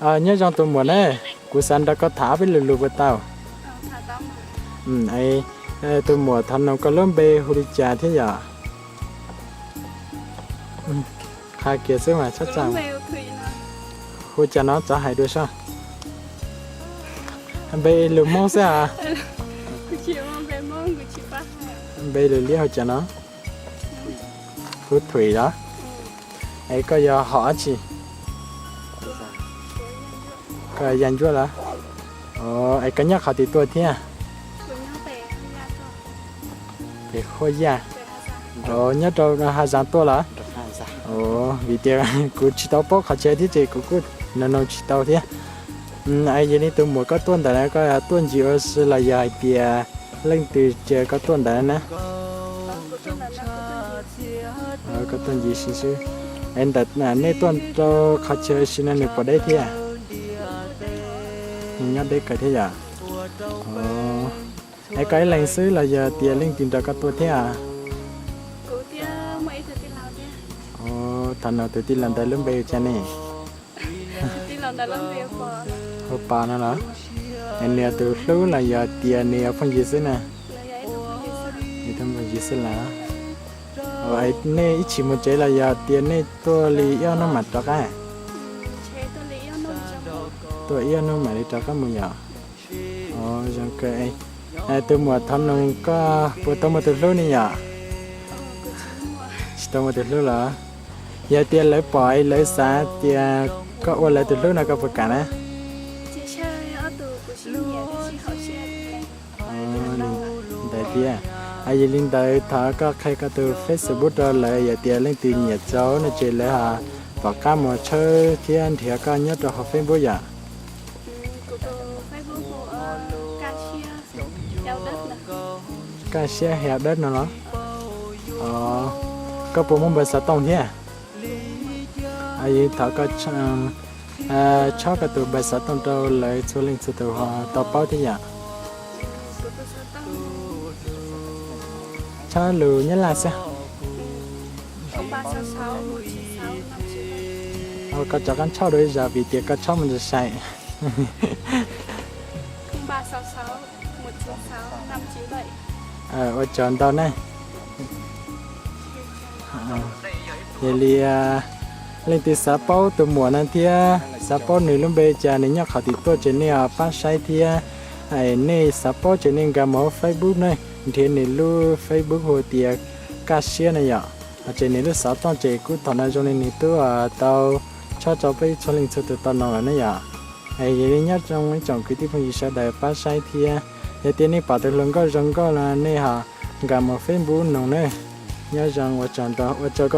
Nyob zoo tus muam na, kuv xav nrog koj tham ob peb lo lus puas tau? Tus muam, thov nug koj lub npe hu li cas thiab yom? Qha kiag xwb mas txhob txaj. Hu cas no txhob hais dua soj. Npe lus Hmoob xwb a. Npe lus Liab hu cas no? Hu Thuim los? Es koj yog hom dab tsi? Koj Yaj Ntsuab los? Es koj nyob qhov twg tuaj thiab? Pem Huaj Yaj. Nyob rau Haj Zaas tuaj los? Vim tias kuv tsis tau paub qhov chaw thiab ces kuv kuj nug nug tsis tau thiab. Yog li tus muam koj tuaj ntawm no koj tuaj ncig ua si los yog hais tias leej twg caw koj tuaj ntawd na? Koj tuaj ncig si xwb. Es ntawm nej tuaj rau qhov chaw si no nws puas deb thiab? Nws nyob deb kawg thiab yom? Es koj ib leeg xwb los yog tias leej twg nrog koj tuaj thiab? Thaum no tus tij laug ntawd lub npe hu cas ne? Hu Pov no los? Es nws yog tus hlub los yog tias nws yog phooj ywg xwb na? Tus phooj ywg xwb los? Nej ib chim mus tsev los yog tias nej tuaj li ib ob hnub mam rov qab? Tuaj ib ob hnub mam li rov qab mus yom? Zoo kawg. Tus muam thov nug koj puas tau muaj tus hlub ne yom? Tsis tau muaj tus hlub los? Yog tias lawv pom lawv xav tias koj ua lawv tus hlub no koj puas kam na? Ntawd thiab. Yog li ntawd thov koj qhia koj tus Facebook rau lawv, yog tias leej twg nyiam txaus no ces lawv ho tom qab mus tshawb thiab nrhiav koj nyob rau hauv Facebook yom. Kaj Siab Heo Dawb no los? Koj puas muaj npawb xov tooj thiab? Thov koj tshawb koj tus npawb xov tooj rau lawv txhua leej txhua tus ho tau paub thiab yom. Tshawb lus Nyab Laj xwb. Koj rov qab tshawb dua ib zaug vim tias koj tshawb mus ntsis sai. Ua tsaug ntau na. Yog li leej twg xav paub tus muam no thiab xav paub nws lub npe cas, nws nyob qhov twg tuaj ces nej pab saib thiab. Nej xav paub ces nej nkag mus hauv Facebook na, nrhiav nws lub Facebook hu tias Kaj Siab na yom. Ces nws lub xov tooj ces kuj thaum no zoo li nws twb tau tshawb rau peb txhua leej txhua tus tau noog lawm ne yom. Yog li nyob zoo ib tsoom kwv tij phooj ywg sawv daws pab saib thiab, yog tias nej pom tus hluas nkauj zoo nkauj no nej ho nkag mus Facebook noog na. Nyob zoo, ua tsaug ntau, ua tsaug koj